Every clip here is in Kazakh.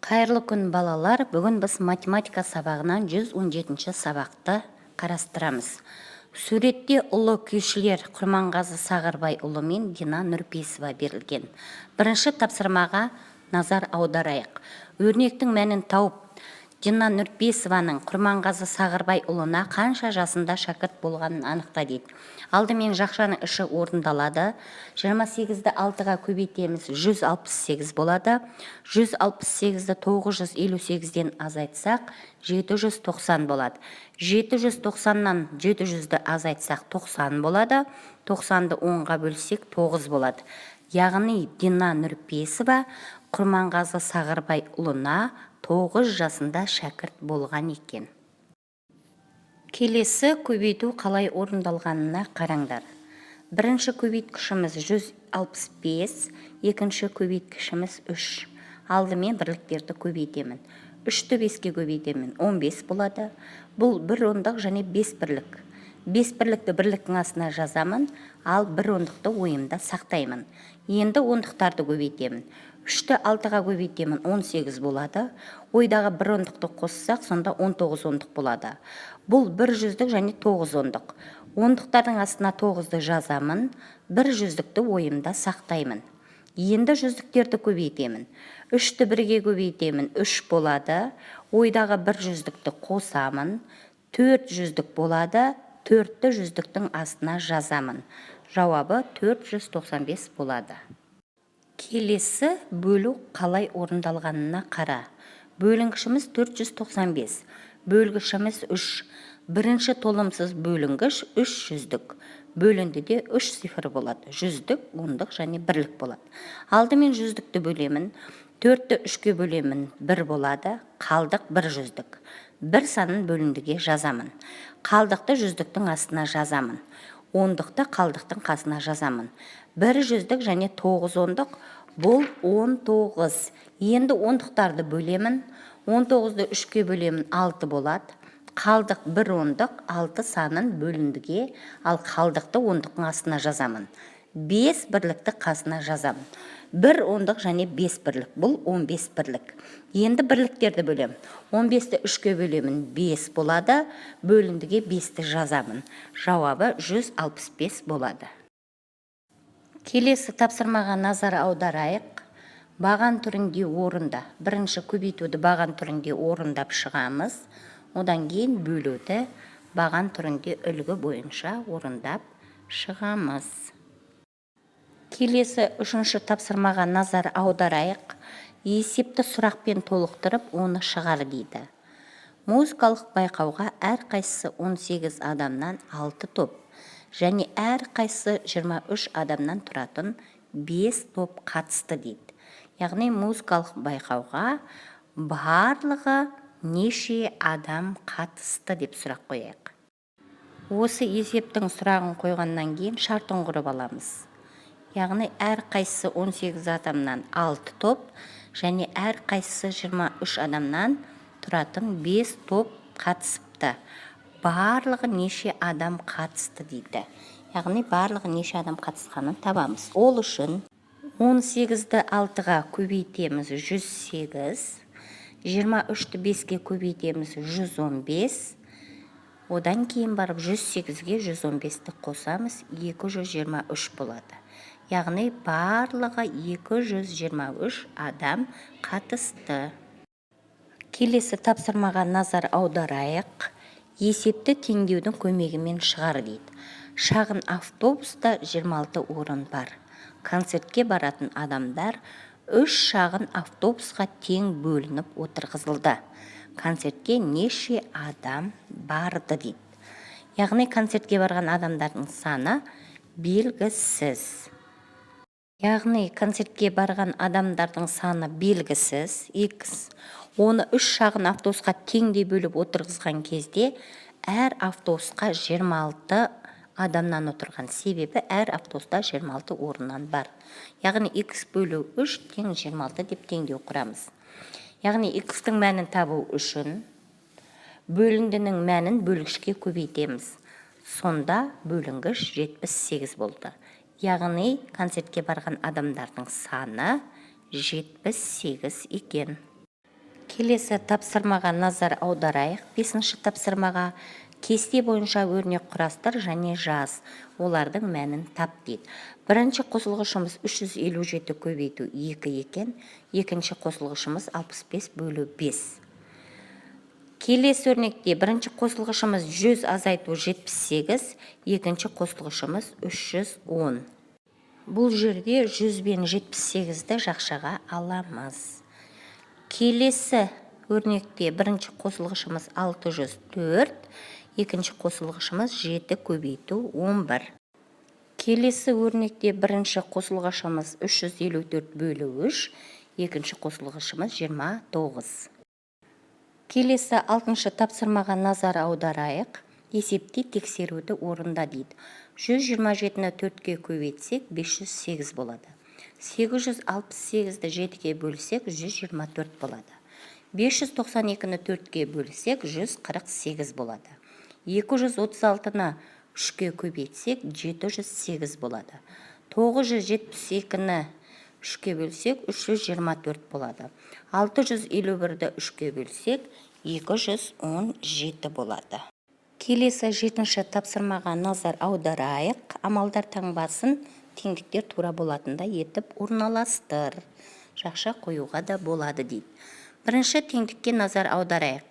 Қайырлы күн, балалар! Бүгін біз математика сабағынан 117 сабақты қарастырамыз. Суретте ұлы күйшілер Құрманғазы Сағырбайұлы мен Дина Нұрпейісова берілген. Бірінші тапсырмаға назар аударайық. Өрнектің мәнін тауып, Дина Нұрпейісованың Құрманғазы Сағырбайұлына қанша жасында шәкірт болғанын анықта дейді. Алдымен жақшаның іші орындалады. 28-ді 6-ға көбейтеміз, 168 болады. 168-ді 958-ден азайтсақ, 790 болады. 790-нан 700-ді азайтсақ, 90 болады. 90-ды 10-ға бөлсек, 9 болады. Яғни Дина Нұрпейісова Құрманғазы Сағырбайұлына 9 жасында шәкірт болған екен. Келесі көбейту қалай орындалғанына қараңдар. Бірінші көбейткішіміз 165, екінші көбейткішіміз 3. Алдымен бірліктерді көбейтемін. 3-ті 5-ке көбейтемін, 15 болады. Бұл бір ондық және 5 бірлік. 5 бірлікті бірліктің астына жазамын, ал бір ондықты ойымда сақтаймын. Енді ондықтарды көбейтемін. 3-ті 6-ға көбейтемін, 18 болады. Ойдағы бір ондықты қоссақ, сонда 19 ондық болады. Бұл бір жүздік және 9 ондық. Ондықтардың астына 9-ды жазамын, бір жүздікті ойымда сақтаймын. Енді жүздіктерді көбейтемін. 3-ті 1-ге көбейтемін, 3 болады. Ойдағы бір жүздікті қосамын, 4 жүздік болады. 4-ті жүздіктің астына жазамын. Жауабы 495 болады. Келесі бөлу қалай орындалғанына қара. Бөлінгішіміз 495, бөлгішіміз 3. Бірінші толымсыз бөлінгіш 3 жүздік. Бөліндіде 3 цифр болады. Жүздік, ондық және бірлік болады. Алдымен жүздікті бөлемін. 4-ті 3-ке бөлемін, 1 болады. Қалдық бір жүздік. Бір санын бөліндіге жазамын. Қалдықты жүздіктің астына жазамын. Ондықты қалдықтың қасына жазамын. Бір жүздік және 9 ондық, бұл 19. Енді ондықтарды бөлемін. 19-ды 3-ке бөлемін, 6 болады. Қалдық бір ондық, 6 санын бөліндіге, ал қалдықты ондықтың астына жазамын. 5 бірлікті қасына жазамын. Бір ондық және 5 бірлік, бұл 15 бірлік. Енді бірліктерді бөлемін. 15-ті 3-ке бөлемін, 5 болады. Бөліндіге 5-ті жазамын. Жауабы 165 болады. Келесі тапсырмаға назар аударайық. Баған түрінде орында. Бірінші көбейтуді баған түрінде орындап шығамыз. Одан кейін бөлуді баған түрінде үлгі бойынша орындап шығамыз. Келесі үшінші тапсырмаға назар аударайық. Есепті сұрақпен толықтырып, оны шығар дейді. Музыкалық байқауға әрқайсысы 18 адамнан 6 топ және әрқайсысы 23 адамнан тұратын 5 топ қатысты дейді. Яғни музыкалық байқауға барлығы неше адам қатысты деп сұрақ қояйық. Осы есептің сұрағын қойғаннан кейін шартын құрып аламыз. Яғни әрқайсысы 18 адамнан 6 топ және әрқайсысы 23 адамнан тұратын 5 топ қатысыпты. Барлығы неше адам қатысты дейді. Яғни барлығы неше адам қатысқанын табамыз. Ол үшін 18-ді 6-ға көбейтеміз, 108. 23-ті 5-ке көбейтеміз, 115. Одан кейін барып 108-ге 115-ті қосамыз, 223 болады. Яғни барлығы 223 адам қатысты. Келесі тапсырмаға назар аударайық. Есепті теңдеудің көмегімен шығар дейді. Шағын автобуста 26 орын бар. Концертке баратын адамдар үш шағын автобусқа тең бөлініп отырғызылды. Концертке неше адам барды дейді. Яғни концертке барған адамдардың саны белгісіз. Яғни концертке барған адамдардың саны белгісіз, x. Оны үш шағын автобусқа теңдей бөліп отырғызған кезде әр автобусқа 26 адамнан отырған. Себебі әр автобуста 26 орыннан бар. Яғни x бөлу 3 тең 26 деп теңдеу құрамыз. Яғни x-тің мәнін табу үшін бөліндінің мәнін бөлгішке көбейтеміз. Сонда бөлінгіш 78 болды. Яғни концертке барған адамдардың саны 78 екен. Келесі тапсырмаға назар аударайық. Бесінші тапсырмаға: кесте бойынша өрнек құрастыр және жаз, олардың мәнін тап дейді. Бірінші қосылғышымыз 357 көбейту 2 екен, екінші қосылғышымыз 65 бөлу 5. Келесі өрнекте бірінші қосылғышымыз 100 азайту 78, екінші қосылғышымыз 310. Бұл жерде 100 бен 78-ді жақшаға аламыз. Келесі өрнекте бірінші қосылғышымыз 604, екінші қосылғышымыз 7 көбейту 11. Келесі өрнекте бірінші қосылғышымыз 354 бөлу 3, екінші қосылғышымыз 29. Келесі алтыншы тапсырмаға назар аударайық. Есепте тексеруді орында дейді. 127-ні 4-ке көбейтсек, 508 болады. 868-ді 7-ге бөлсек, 124 болады. 592-ні 4-ке бөлсек, 148 болады. 236-ны 3-ке көбейтсек, 708 болады. 972-ні 3-ке бөлсек, 324 болады. 651-ді 3-ке бөлсек, 217 болады. Келесі жетінші тапсырмаға назар аударайық. Амалдар таңбасын теңдіктер тура болатындай етіп орналастыр, жақша қоюға да болады дейді. Бірінші теңдікке назар аударайық.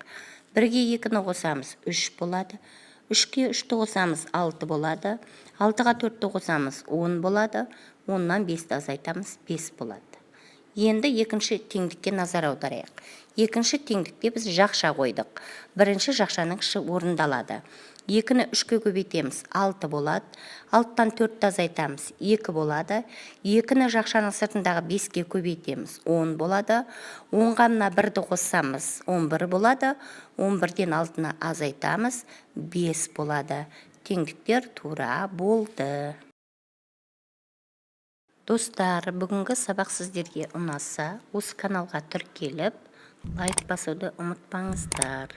Бірге екіні қосамыз, үш болады. Үшке үшті қосамыз, алты болады. Алтыға төртті қосамыз, 10 болады. 10-нан бесті азайтамыз, бес болады. Енді екінші теңдікке назар аударайық. Екінші теңдікте біз жақша қойдық. Бірінші жақшаның іші орындалады. Екіні үшке көбейтеміз, алты болады. Алтыдан төртті азайтамыз, екі болады. Екіні жақшаның сыртындағы беске көбейтеміз, 10 болады. 10-ға мына бірді қоссамыз, 11 болады. 11-ден алтыны азайтамыз, бес болады. Теңдіктер тура болды. Достар, бүгінгі сабақ сіздерге ұнаса, осы каналға тіркеліп, лайк басуды ұмытпаңыздар.